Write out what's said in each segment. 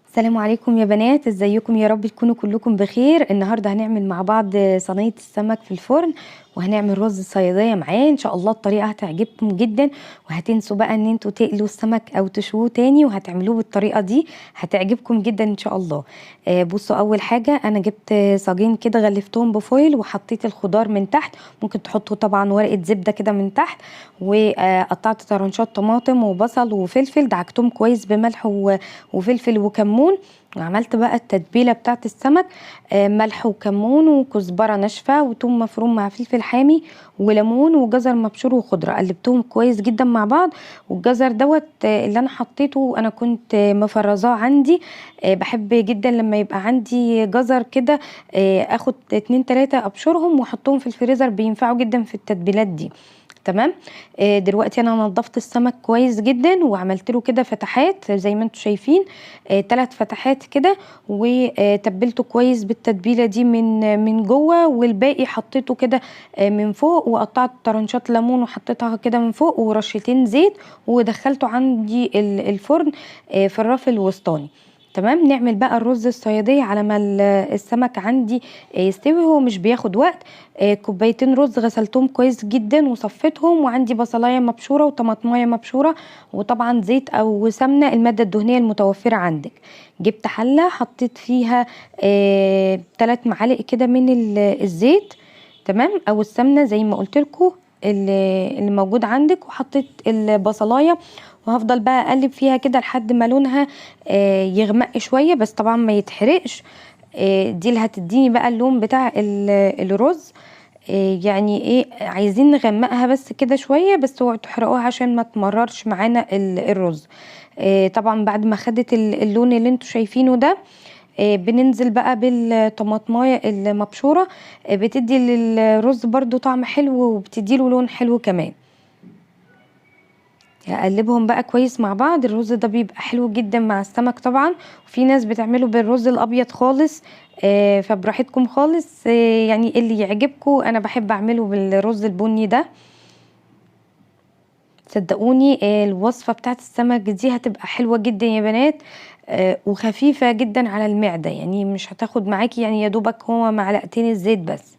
السلام عليكم يا بنات، ازيكم؟ يا رب تكونوا كلكم بخير. النهارده هنعمل مع بعض صينية السمك في الفرن، وهنعمل رز الصياديه معاه. ان شاء الله الطريقة هتعجبكم جدا، وهتنسوا بقى ان انتوا تقلوا السمك او تشووه تاني، وهتعملوه بالطريقة دي هتعجبكم جدا ان شاء الله. بصوا، اول حاجة انا جبت صاجين كده غلفتهم بفويل وحطيت الخضار من تحت، ممكن تحطوا طبعا ورقة زبدة كده من تحت، وقطعت طرنشات طماطم وبصل وفلفل، دعكتهم كويس بملح وفلفل وكمون، وعملت بقى التتبيله بتاعت السمك، ملح وكمون وكزبره ناشفة وتوم مفروم مع فلفل حامي وليمون وجزر مبشور وخضره، قلبتهم كويس جدا مع بعض. والجزر دوت اللي انا حطيته انا كنت مفرزاه عندي، بحب جدا لما يبقى عندي جزر كده، اخد 2 3 ابشرهم واحطهم في الفريزر، بينفعوا جدا في التتبيلات دي. تمام. دلوقتي انا نضفت السمك كويس جدا وعملت له كده فتحات زي ما انتم شايفين، 3 فتحات كده، وتبلته كويس بالتتبيله دي من جوه، والباقي حطيته كده من فوق، وقطعت طرنشات ليمون وحطيتها كده من فوق، ورشتين زيت، ودخلته عندي الفرن في الرف الوسطاني. تمام. نعمل بقى الرز الصياديه على ما السمك عندي يستوي، هو مش بياخد وقت. كوبايتين رز غسلتهم كويس جدا وصفيتهم، وعندي بصلايه مبشوره وطماطمايه مبشوره، وطبعا زيت او سمنه، المادة الدهنية المتوفرة عندك. جبت حله حطيت فيها 3 معالق كده من الزيت، تمام، او السمنة زي ما قلت لكم اللي موجود عندك، وحطيت البصلايه، وهفضل بقى اقلب فيها كده لحد ما لونها يغمق شوية، بس طبعا ما يتحرقش. دي اللي هتديني بقى اللون بتاع الرز. يعني ايه، عايزين نغمقها بس كده شوية، بس اوعوا تحرقوها عشان ما تمررش معانا الرز. طبعا بعد ما خدت اللون اللي انتوا شايفينه ده، بننزل بقى بالطماطمايه المبشوره، بتدي للرز برضو طعم حلو وبتدي له لون حلو كمان. هقلبهم بقى كويس مع بعض. الرز ده بيبقى حلو جدا مع السمك طبعا، وفي ناس بتعمله بالرز الابيض خالص، فبراحتكم خالص، يعني اللي يعجبكم. انا بحب اعمله بالرز البني ده. صدقوني، الوصفة بتاعت السمك دي هتبقى حلوة جدا يا بنات، وخفيفة جدا على المعدة، يعني مش هتاخد معاكي، يعني يا دوبك هو معلقتين الزيت بس.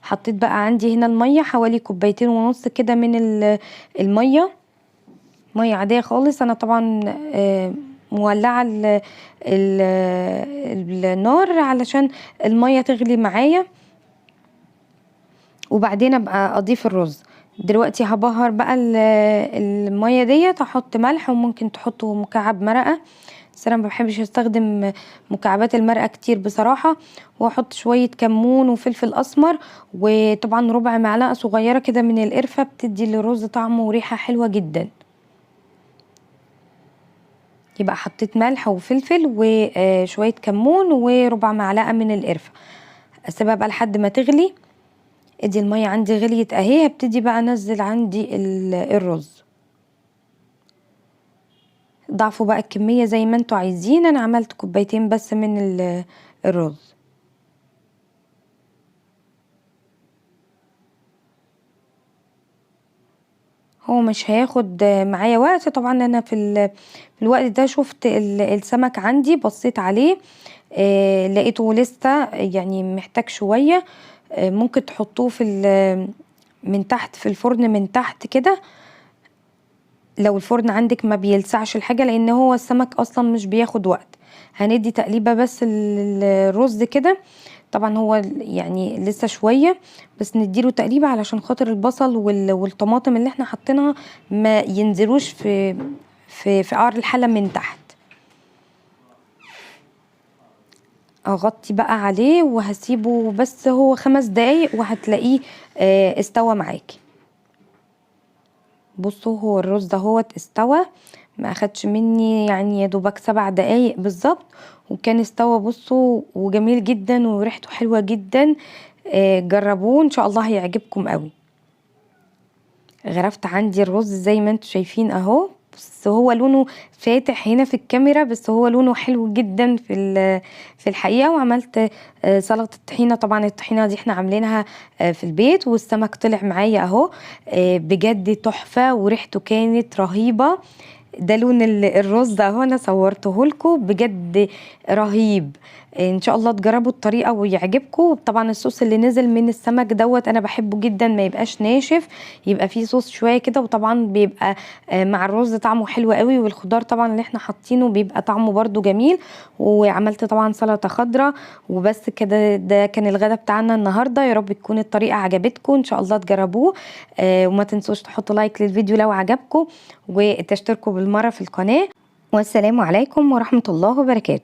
حطيت بقى عندي هنا المية حوالي 2.5 كوباية كده من المية، مية عادية خالص. انا طبعا مولعه النار علشان المية تغلي معايا، وبعدين ابقى اضيف الرز. دلوقتي هبهر بقى المية ديت، هحط ملح، وممكن تحطوا مكعب مرقه، بس انا ما بحبش استخدم مكعبات المرقه كتير بصراحة. واحط شوية كمون وفلفل اسمر، وطبعا ربع معلقه صغيرة كده من القرفه، بتدي للرز طعم وريحه حلوة جدا. يبقى حطيت ملح وفلفل وشوية كمون وربع معلقه من القرفه. اسيبها بقى لحد ما تغلي. ادي المية عندي غليت اهي، هبتدي بقى انزل عندي الرز. ضعفوا بقى الكمية زي ما انتوا عايزين، انا عملت 2 كوباية بس من الرز. هو مش هياخد معايا وقت طبعا. انا في الوقت ده شفت السمك عندي، بصيت عليه، لقيته لسه يعني محتاج شوية. ممكن تحطوه في من تحت في الفرن من تحت كده، لو الفرن عندك ما بيلسعش الحاجة، لان هو السمك اصلا مش بياخد وقت. هندي تقليبه بس للرز كده، طبعا هو يعني لسه شوية، بس نديله تقليبه علشان خاطر البصل والطماطم اللي احنا حاطينها ما ينزلوش في في في قعر الحلة من تحت. اغطي بقى عليه وهسيبه بس هو 5 دقايق وهتلاقيه استوى معاكي. بصوا هو الرز ده هو استوى، ما اخدش مني يعني يا دوبك 7 دقايق بالظبط، وكان استوى. بصوا وجميل جدا وريحته حلوة جدا، جربوه ان شاء الله هيعجبكم قوي. غرفت عندي الرز زي ما انتم شايفين اهو، بس هو لونه فاتح هنا في الكاميرا، بس هو لونه حلو جدا في الحقيقة. وعملت سلطة الطحينه، طبعا الطحينه دي احنا عاملينها في البيت، والسمك طلع معايا اهو، بجد تحفة وريحته كانت رهيبة. ده لون الرز اهو، انا صورته لكم، بجد رهيب. ان شاء الله تجربوا الطريقة ويعجبكم. طبعا الصوص اللي نزل من السمك دوت انا بحبه جدا، ما يبقاش ناشف، يبقى فيه صوص شوية كده، وطبعا بيبقى مع الرز طعمه حلو قوي، والخضار طبعا اللي احنا حاطينه بيبقى طعمه برده جميل. وعملت طبعا سلطة خضراء وبس كده. ده كان الغدا بتاعنا النهارده. يا رب تكون الطريقة عجبتكم، ان شاء الله تجربوه، وما تنسوش تحطوا لايك للفيديو لو عجبكم، وتشتركوا بالمرة في القناة. والسلام عليكم ورحمة الله وبركاته.